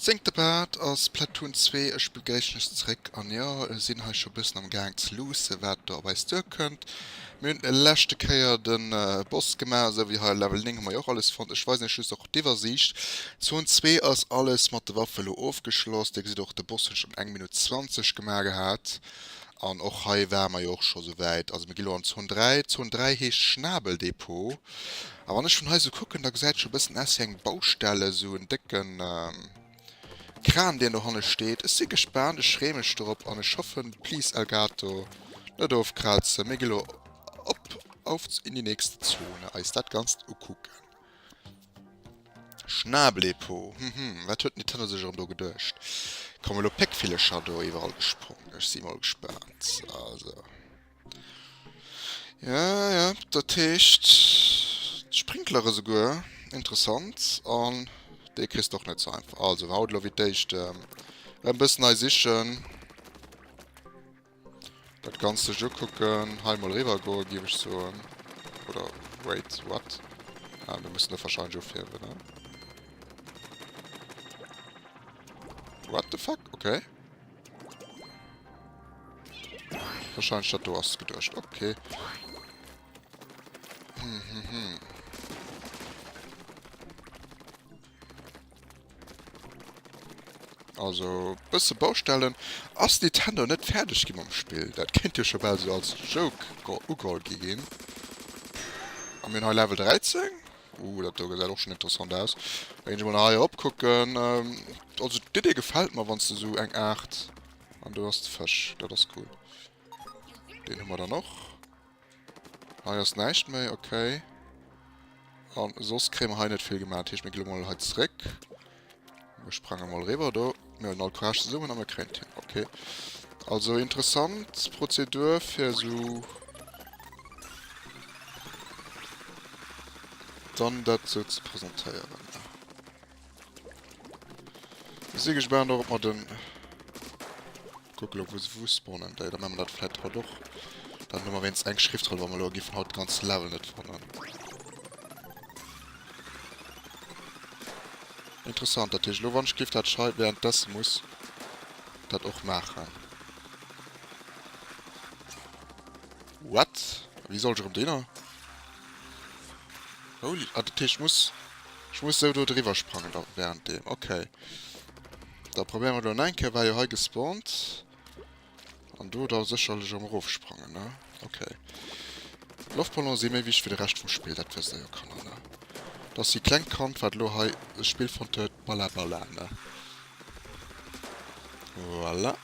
Zéngte Part ass Splatoon 2. Ech begréissen iech zeréck an jo, sinn hei scho bëssen am Gaang ze luussen, wat do op eis duerkënnt. Mir hunn leschte Kéier de Boss gemaach, esou wéi hei Level 9 hu mer jo och alles fonnt. Ech weisen iech just och d'Iwwersiicht. Zone 2 ass alles mat de Waffe lo ofgeschloss. Dir gesitt och, de Boss hunn ech an eng Minutt 20 gemaach gehat. An och hei ware mer jo och scho souwäit. Also mir gi lo an d'Zone 3. D'Zone 3 heescht Schnabeldepot. A wann ech vun hei sou kucken, da gesäit et scho e bëssen aus wéi eng Baustelle, sou en décken Kran, deen dohanne steet. Ech si gespaant, ech free mech dorop an ech hoffen, please Elgato, net ofkrazen. Mir gi lo op auf in die nächste Zone eis dat Ganzt ukucken. Schnabelepo, hm hm, wat huet Nintendo sech erëm do geduecht? Kommen elo Péckvillecher do iwwerall gesprong? Ech si mol gespaant. Also, ja, ja, dat heescht d'Sprinklere souguer. Interessant. An déi kriss de och net sou einfach. Also, haut elo wéi d'éischt erëm bëssen hei sichen. Dat Ganzt sech ukucken. Hei mol eriwwer goen, géif ech soen. Oder, wait, what? Ah, mir mussen do wahrscheinlech ofhiewen, ne? What the fuck? Okay. Wahrscheinlech dat do ass geduecht. Okay. Hm, hm, hm. Also bësse Baustellen. Ass Nintendo net fäerdeg gi mam Spill? Dat kéint jo scho bal sou als Joke ugeholl gi ginn. A mir hunn hei Level 13. Uh, dat do gesäit och schonn interessant aus. Da ginn ech emol nach hei erop kucken. Also d'Idee gefält mer, wann s de sou eng Aart. An do ass de Fësch. Dat ass cool. Deen hu mer dann och. Hei ass näischt méi, okay. An soss kréie mer hei net vill gemaach. Dat heescht, mir gi lo mol hei zréck. Mir sprange mol eriwwer do. Mir huelen all Courage zesummen a mir kréien et hin. Okay. Also interessant Prozedur fir esou dann dat sou ze presentéieren. Ech si gespaant och, ob mer den... Kucke lo, wou se wou spawnen déi. Da maache mer dat vläit haut och. Dann hu mer wéinst eng Schriftroll, wa mer elo giffen haut de ganze Level net fannen. Interessant, dat heescht elo, wann ech giff dat schei währenddessen muss dat och maachen. What? Wéi soll ech erëm dohinner? Holy, ah, dat heescht, ech muss, ech muss sou do driwwer sprangen da während deem. Okay. Da probéiere mer do nach eng Kéier. War jo hei gespawnt. An do da sécherlech erëm erofsprangen, ne? Okay. Loftballone si méi wichteg wéi de Rescht vum Spill, dat wësst der jo, Kanner, ne? Dat ass déi klengt Kand, wat elo hei e Spill fonnt huet, Balla Balla, ne? Voilà.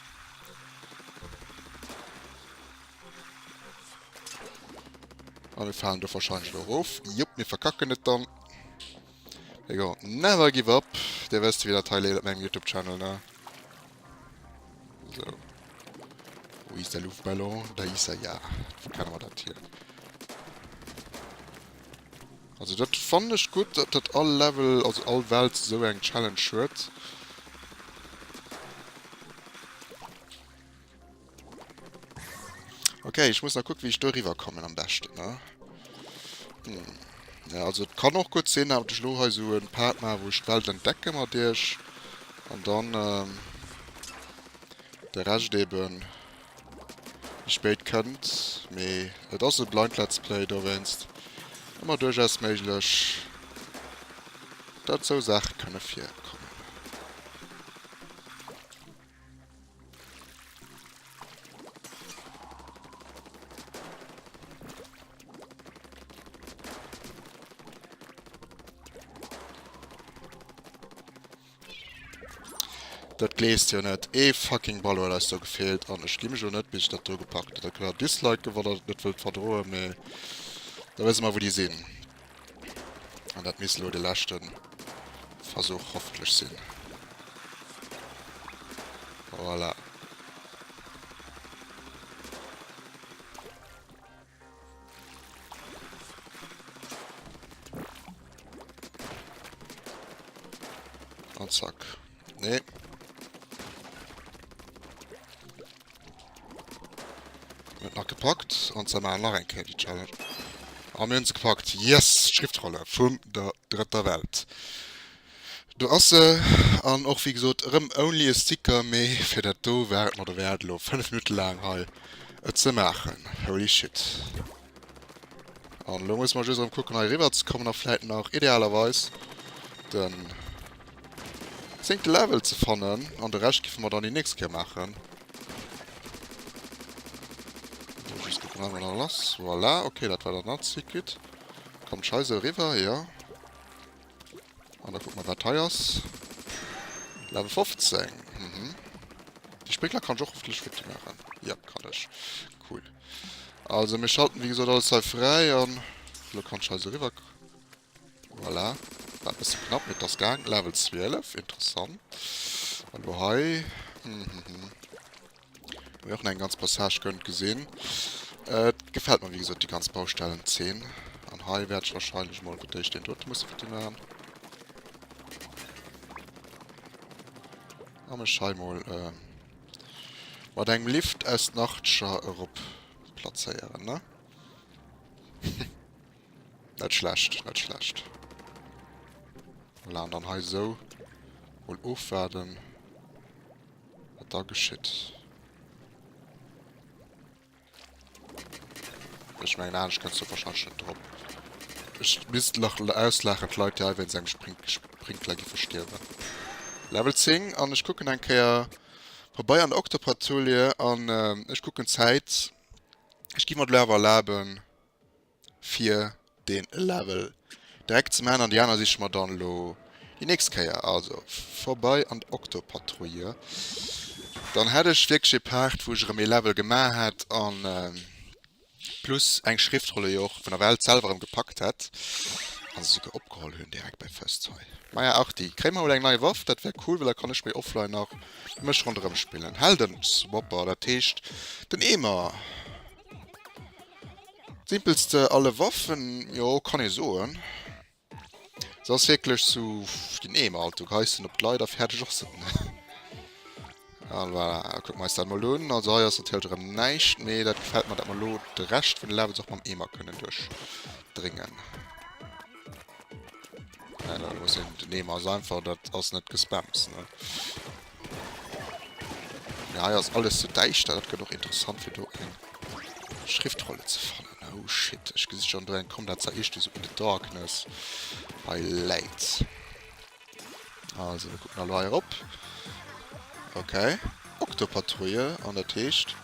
A mir falen do wahrscheinlech elo erof. Jupp, mir verkacken et dann. Egal, never give up. Dir wësst, wéi dat hei leeft op mengem YouTube-Channel, ne? So. Wo ist der Luftballon? Da ist er, ja. Wo kennen wir dat hier? Also dat fannen ech gutt, dat dat all Level, also all Welt esou eng Challenge huet. Okay, ich muss nach gucken, wie ich do riwwer kommen am beschten, ne? Hm. Ja, also et kann och gutt sinn, datt ech lo hei sou en Part maachen, wou ech d'Welt entdecke mat iech. An dann ähm, de Rescht eben méi spéit kënnt. Mee et ass e Blind Let's Play, dowéinst ëmmer duerchaus méiglech, datt sou Saache kënne virkommen. Dat gleefs de jo net. Ee fucking Ball huet eis do gefeelt an ech gi mech elo net bis ech dat do gepackt hunn. Da kënnt der disliken wann der et net wëllt verdroen, mee da wësse mer wou déi sinn. An dat misst elo de leschte. Versuch hoffentlech sinn. Voilà. An zack. Nee. Net nach gepackt. An zwar maachen nach eng Kéier déi Challenge. A mir hunn se gepackt. Yes! D'Schriftrolle vun der drëtter Welt. Do ass se. An och wéi gesot erëm only a sticker, mee fir dat do war et mer derwäert elo 5 Minutte laang hei et ze maachen. Holy shit. An elo musse mer just erëm kucken hei eriwwer ze kommen a vläit nach idealerweis den zéngte Level ze fannen. An de Rescht giffe mer dann déi nächst Kéier maachen. Just kucken, wat mer nach lass. Voilà, okay, dat war dann not secret. Kommt hei sou eriwwer, jo. An da kucke mer, wat hei ass. Level 15. Mhm. Déi Sprinkler kann ech och hoffentlech futti maachen. Ja, kann ech. Cool. Also, mir schalten, wéi gesot, alles hei fräi an elo kann ech hei sou eriwwer. Voilà. War e bësse knapp, mee et ass gaang. Level 12, interessant. An elo hei. Mhm. Wou mir och nach eng ganz Passage kënnt gesinn. Et gefält mer, wéi gesot, déi ganz Baustellen-Zeen. An hei wäert ech wahrscheinlech mol fir d'éischt deen dote musse futti maachen. A mech hei mol mat engem Lift aus den Achtscher erop plazéieren, ne? Net schlecht, net schlecht. Voilà, an dann hei esou mol ofwaarden, wat da geschitt. Ech mengen, anescht kënns du wahrscheinlech net drop. Ech misst lach auslaachen, d'Leit, déi hei wéinst engem Sprink Sprinkler giffe stierwen. Level 10, an ech kucken eng Kéier vorbei an der Oktopatrouille an ech kucken d'Zäit. Ech gi mer elo awer erlaben, fir deen Level direkt ze man an déi aner siche mer dann elo déi nächst Kéier. Also vorbei an d'Oktopatrouille. Dann hätt ech wierklech ee Part wou ech erëm ee Level gemaach hätt an plus eng Schriftrolle jo och vun der Welt selwer erëm gepackt hätt an se souguer opgeholl hunn direkt bei First Try. Maja och déi kréie mer mol eng nei Waff, dat wär cool, well da kann ech méi offline nach mech ronderëm spillen. Helden-Swapper, dat heescht den Eemer. Simpelste alle Waffen, jo kann ee soen. Se ass wierklech sou den Eemer halt, du geheis en op d'Leit a fäerdeg ass et, ne? An voilà, kucke mer eis dat mol un. Also hei ass natierlech erëm näischt, mee dat gefält mer, dat mer elo de Rescht vun de Levels och mam Eemer kënnen duerchdréngen. Ja, da muss een, den Eemer ass einfach, dat ass net gespamms, ne? Ja, hei ass alles sou däischter, dat gëtt och interessant fir do eng Schriftrolle ze fannen. Oh shit, ech gesi schon do eng komm, dat war iergdwi sou in the darkness hei läit. Also, mir kucken elo hei erop. Okay, Oktopatrouille, an dat heescht...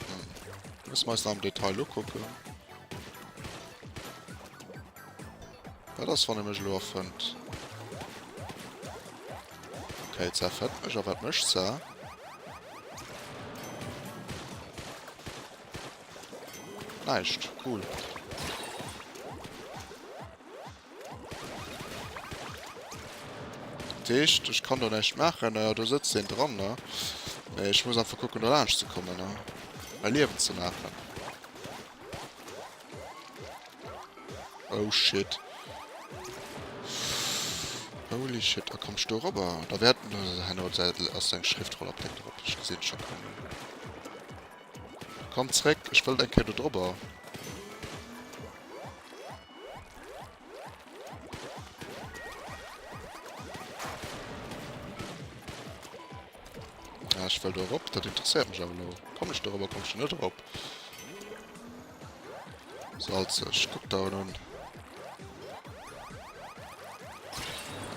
Hm. Müssen wir eis nach am Detail ukucken. Wat ass, wann e mech elo erfënnt? Okay, ze erfënnt mech. A wat mécht se? Näischt. Cool. Dat heescht, ech kann do näischt maachen. Naja, do sëtzt een dran, ne? Mee ech muss einfach kucken, do laanscht ze kommen, ne? Mäi Liewen ze maachen. Oh shit. Holy shit, da komm ech do erobber. Da wäert... Herno ass eng Schriftroll op deem drop. Ech gesinn et scho kommen. Komm zréck, ech wëllt eng Kéier do drobber. Ah, ech wëll do erop, dat interesséiert mech awer elo. Komm ech do erop, komm ech do net erop? Salzeg, guck da un.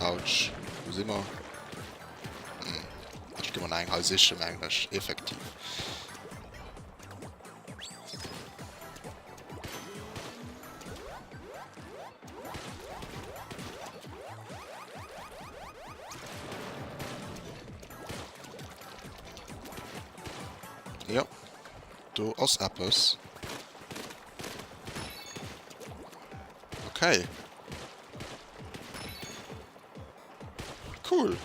Autsch, wo si mer? Hm. Ech gi mer nach eng hei sichen, mengen ech, effektiv. Ja, do ass eppes. Okay. Cool.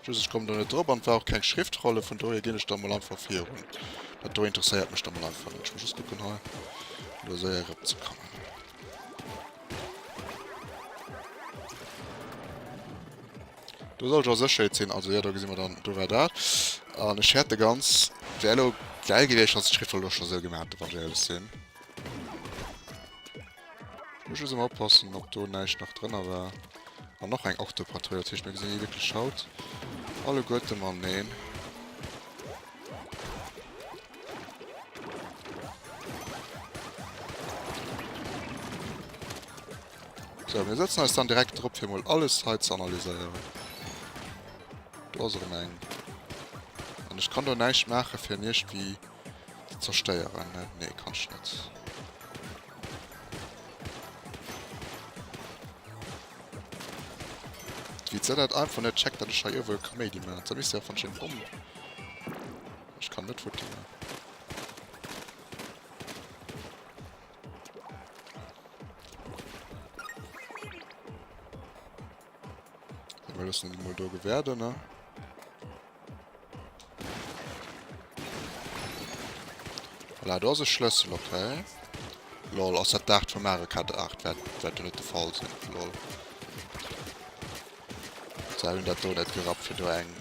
Just ech kommen do net drop an et war och keng Schriftrolle, vun dohier ginn ech da mol einfach virun. Dat do interesséiert mech da mol einfach net. Ech muss just kucken hei elo séier erop ze kommen. Do soll ech a Sécherheet sinn. Also jo, do gesi mer dann, do war dat. An ech hätte ganz, wär elo geil gewiescht, wann se d'Schriftroll elo scho sou gemaach hätte, wann ech éierlech sinn. Ech muss just emol oppassen, ob do näischt nach drënner war. An nach eng Octopatrouille, dat heescht mir gesinn déi wierklech haut alleguerte mateneen. Sou, mir setzen eis dann direkt drop, fir mol alles hei ze analyséieren. Do ass erëm eng. An ech kann do näischt maachen, fir en iergendwéi ze zerstéieren, ne? Nee, kann ech net. Wéi se dat einfach net checkt, dat ech hei uewe Kaméidi maachen. Da misst se einfach schön om. Ech kann net futti maachen. Wir lassen die mal do gewährden, ne? Voilà, do ass e Schlëssel, okay. Lol, ass dat d'Aart vu Mario Kart 8? Wäert, wäert jo net de Fall sinn, lol. Se hunn dat do net gerappt, fir do eng...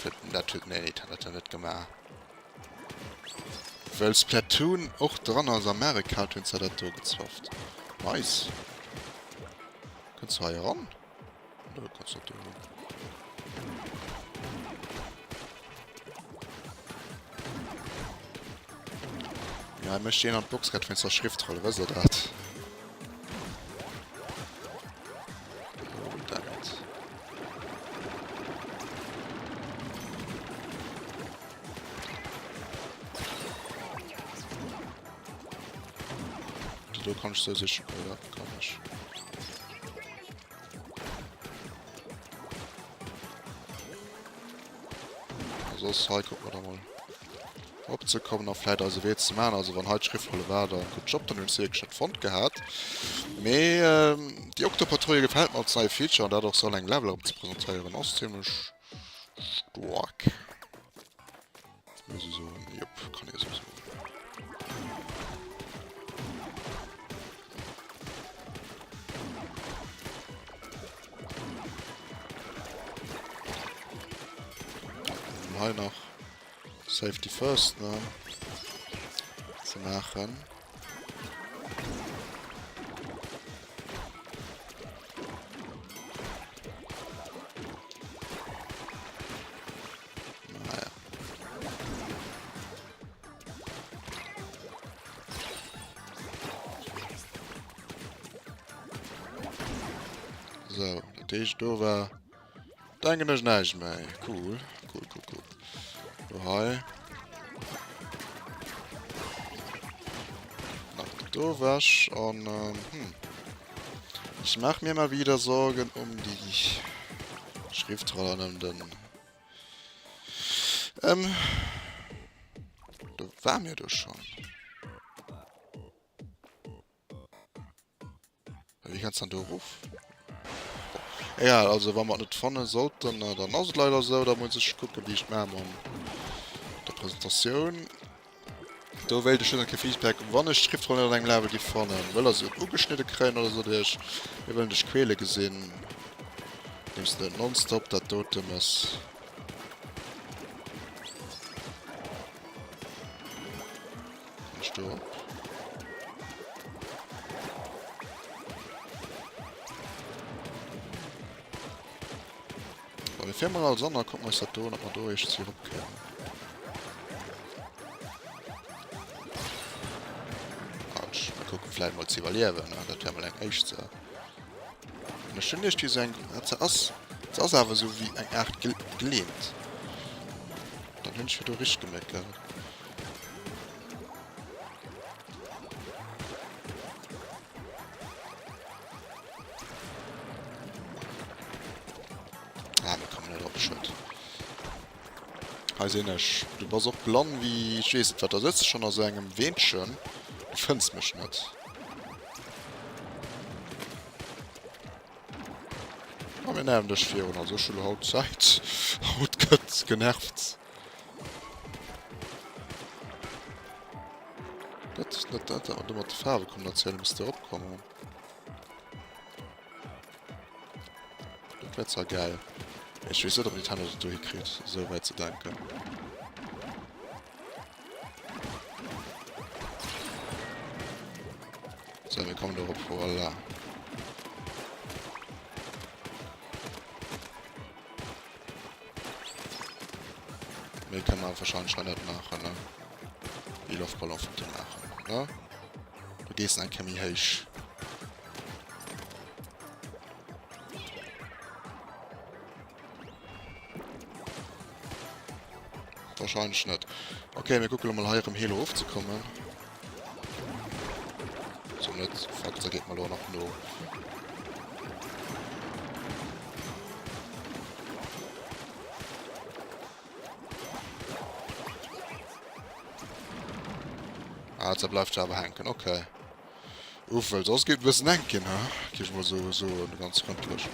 Fir, dat huet, nee, dat huet net gemaach. Well Splatoon och dran ass a Mario Kart hunn se dat do gezwafft. Nice. Kënns du hei eran? Nö, kannst du do. Ja, mécht een an d'Box grad wéinst der Schriftroll, wësst der dat? Oh, damn it. Do kann ich so sicher, ja, kann ich. Soss hei kucke mer da mol opzekommen a vläit eise Wee ze maachen. Also wann hei d'Schriftrolle war, da gutt Job, dann hunn ech se wierklech net fonnt gehat. Mee déi Oktopatrouille gefält mer als neie Feature an dat och sou an engem Level erëm ze presentéieren ass zimmlech staark. Muss ich soen, jupp, kann ich so soen. Hei nach Safety first, ne? Ze maachen. Naja. So, dat heescht, do war denken ech näischt méi. Cool, cool, cool, cool. Do hei. Nach do wäsch an ähm, hm. Ich mach mir mal wieder Sorgen um die Schriftrolle an um den Ähm, do war mir do schon. Wie kannst dann do ruf? Egal, also wann wir net fanne sollten, äh, dann ass et leider so, da muss ich gucken, wie ich mache man der Präsentation. Do wéilt ech just eng Kéier Feedback, wann ech d'Schriftroll net an engem Level giff fannen. Wëll der se ugeschnidde kréien oder sot iech, mir wëllen dech quäle gesinn, andeems de nonstop dat dote mëss. Kann ech do op? Bon, mir féiere mol alles an, da kucke mer eis dat do un, ob mer do iergendwéi eropkéimen. Autsch, mir kucke vläit mol ze iwwerliewen, ne? Dat wär mol eng éischt Saach. An ech hunn iergendwéi esou eng, se ass, se ass awer esou wéi eng Aart gelähmt. Dann hunn ech jo do richteg gemeckert. Ah, mir kommen net op, schued. Hei sinn ech. Du bass och blann wéi ech weess net wat. Da sëtz de schonn a sou engem Weenchen. Du fënns mech net. A mir nerven dech virun. Also ech hu lo haut Zäit. Haut gëtt genervt. Dat, dat, dat, dat, mat de Faarwekombinatioune misst de eropkommen. Dat wär zwar geil. Ech weess net, ob Nintendo dat dohi kritt, esou wäit ze denken. So, mir kommen dorop. Voilà. Méi kann man wahrscheinlich net maachen, ne? Déi Loftballon vun dir maachen, ne? Du gees eng Kéier méi héich. Wahrscheinlich net. Okay, mir kucken mal hei erëm heel erofzekommen. So net. Fuck, da geet mer lo nach no. Ah, da bleift awer hänken. Okay. Uff, well soss geet et e bëssen enk ginn, he? Géif ech mol esou soen, ganz frëndlech.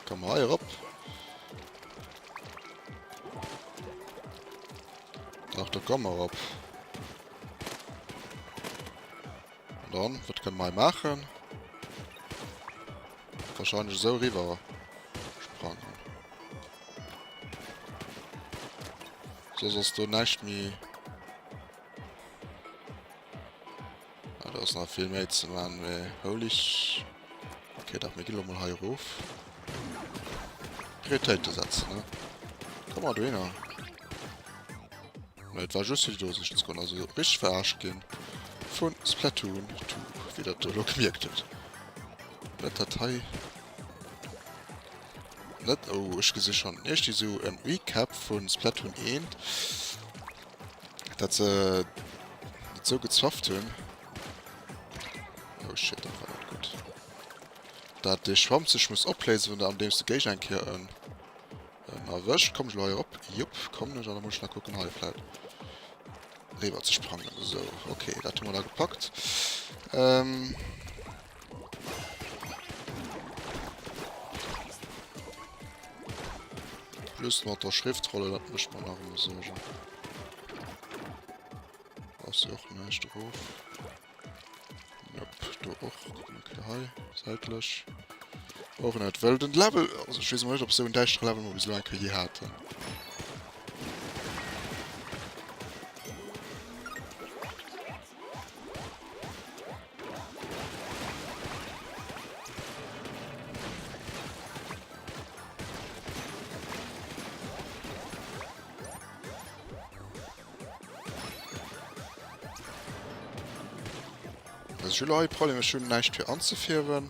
Komm hei erop. Dach, do komme mer erop. An dann, wat kënne mer hei maachen? Wahrscheinlech esou eriwwer sprangen. Soss ass do näischt méi. Ah, do ass nach vill méi ze man, mee holy sh... Okay, dach, mir ginn elo mol hei erof. Prioritéite setzen, ne? Komm mal dohinner. Ne, et war just fir déi do sichen ze goen. Also richteg verarscht ginn vun Splatoon 2, wéi der do elo gemierkt hutt. Net dat hei... Net, oh, ech gesi schon iergdi sou en Recap vun Splatoon 1, dat se et sou gezwafft hunn. Oh shit, dat war net gutt. Dat dee Schwamm sech muss opléisen, wann andeems de Géigner eng Kéier en en erwëscht. Komm ech elo hei erop? Jupp, kommen ech. An da muss ech nach kucken hei vläit riwwer ze sprangen. Sou, okay, dat hu mer da gepackt. Ähm. Plus mat der Schriftrolle, dat mécht mer nach ëmmer Suergen. Ass jo och näischt erof. Nope, do och. Kucken eng Kéier hei, säitlech. Och net, well den Level, also ech weess emol net, ob se esou en däischtere Level mol bis elo eng Kéier je haten. Also ech hu lo hei Problem, ech hunn näischt fir anzefierwen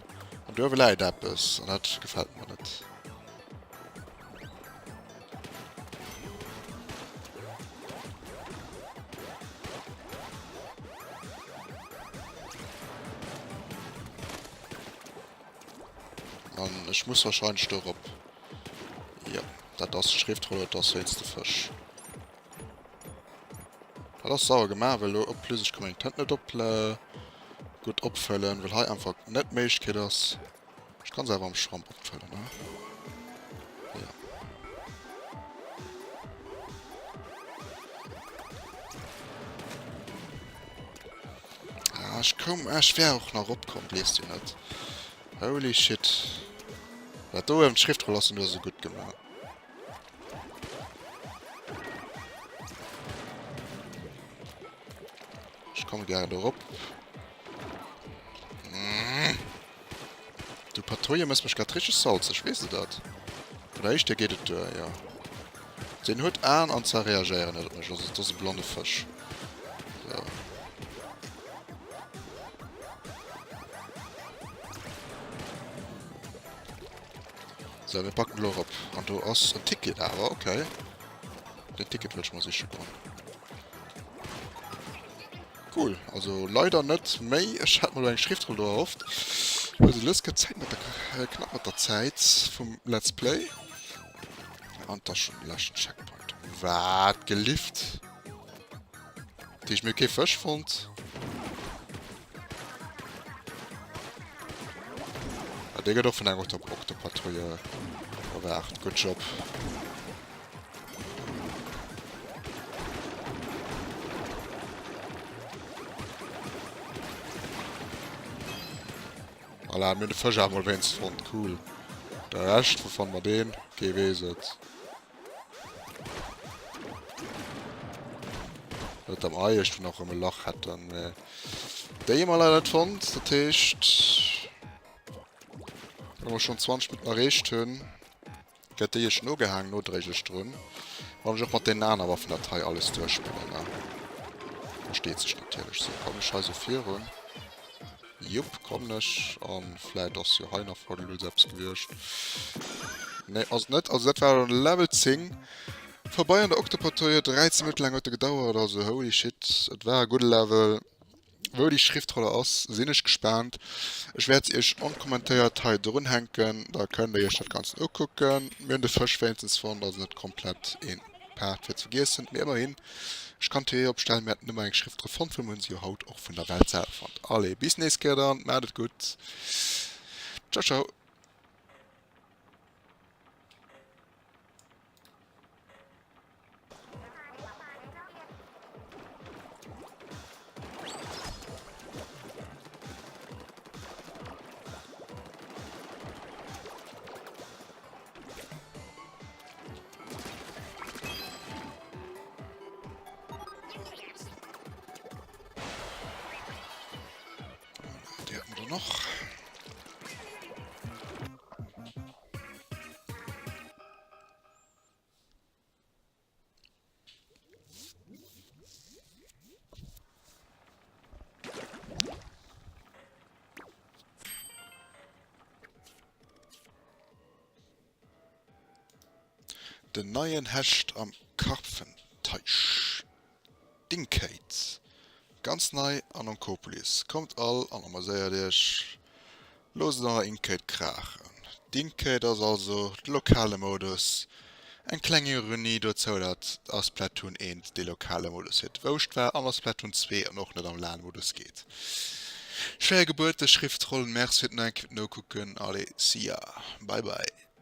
an do läit eppes an dat gefält mer net. An ech muss wahrscheinlech do erop. Jo, dat ass d'Schriftroll, dat ass wéinst de Fësch. Dat ass sauer gemaach, well elo op plus ech ka meng Tënt net op gutt opfëllen, well hei einfach net d'Méiglechkeet ass. Ech kann se awer am Schramp opfëllen, ne? Ja. Ah, ech koum, ah, ech wär och nach eropkomm, gleefs du net. Holy shit. Dat do ëm d'Schriftroll ass nur esou gutt gemaach. Ech komme gären do erop. Du Patrouille mëss mech grad richteg salzeg, weess de dat? Vun der éischter geet et duer, jo. Deen huet Aen an zwar reagéieren net op mech, also et ass e blonde Fësch. So. So, mir packen elo erop. An do ass en Ticket awer, okay. Den Ticket wëll ech mer siche goen. Cool, also leider net méi. Ech hat mer lo eng Schriftroll do erhofft. Hues e lues gëtt Zäit mat der knapp mat der Zäit vum Let's Play. An da schon de leschten Checkpoint. Wat gelift? Dat heescht, mir hu kee Fësch fonnt. Ah, dee gëtt och vun enger Oktopatrouille bewaacht. Good job. Voilà, mir hunn de Fësch awer mol wéinst fonnt. Cool. De Rescht, wou fanne mer deen? Kee weess et. Net am Ei, ech nach erëm e Lach hätten, mee déi hu mer leider net fonnt. Dat heescht, wa mer schonn 20 Minutten erreecht hunn, gëtt déi iech nogehaang, nodréiglech drun, wann ech och mat deenen aner Waffen dat hei alles duerchspillen, ne? Versteet sech natierlech. Sou, kommen ech hei sou virun? Jupp, kommen ech. An vläit ass jo hei nach Vogelhulz eppes gewiescht. Nee, ass et net. Also dat war dann Level 10. Vorbei an der Octopatrouille. 13 Minutte laang huet e gedauert. Also holy shit, et war e gudde Level. Wou déi Schriftrolle ass, sinn ech gespaant. Ech wäert se iech onkommentéiert hei drunhänken, da kënnt der iech dat Ganzt ukucken. Mir hunn de Fësch wéinstens fonnt, also net komplett een Part fir ze vergiessen, mee ëmmerhin, ech kann d'Theorie opstellen, mir hätten nëmme eng Schriftroll fonnt, well mir hunn se jo haut och vun der Welt selwer fonnt. Allez, bis nächst Kéier dann, maacht et gutt, ciao ciao. Déi hätte mer dann och. Den neien Hecht am Karpfenteich. D'Inkate, ganz nei an Onkopolis. Kommt all an ameséiert iech, loosst et an der Inkate kraachen. D'Inkate ass also de lokale Modus. Eng kleng Ironie dozou, dat a Splatoon 1 dee lokale Modus fir d'Wouscht war an a Splatoon 2 an och net am LAN-Modus geet. Schwéier Gebuert, de Schriftrollen. Merci fir d'Nokucken. Allez, see ya. Bye bye.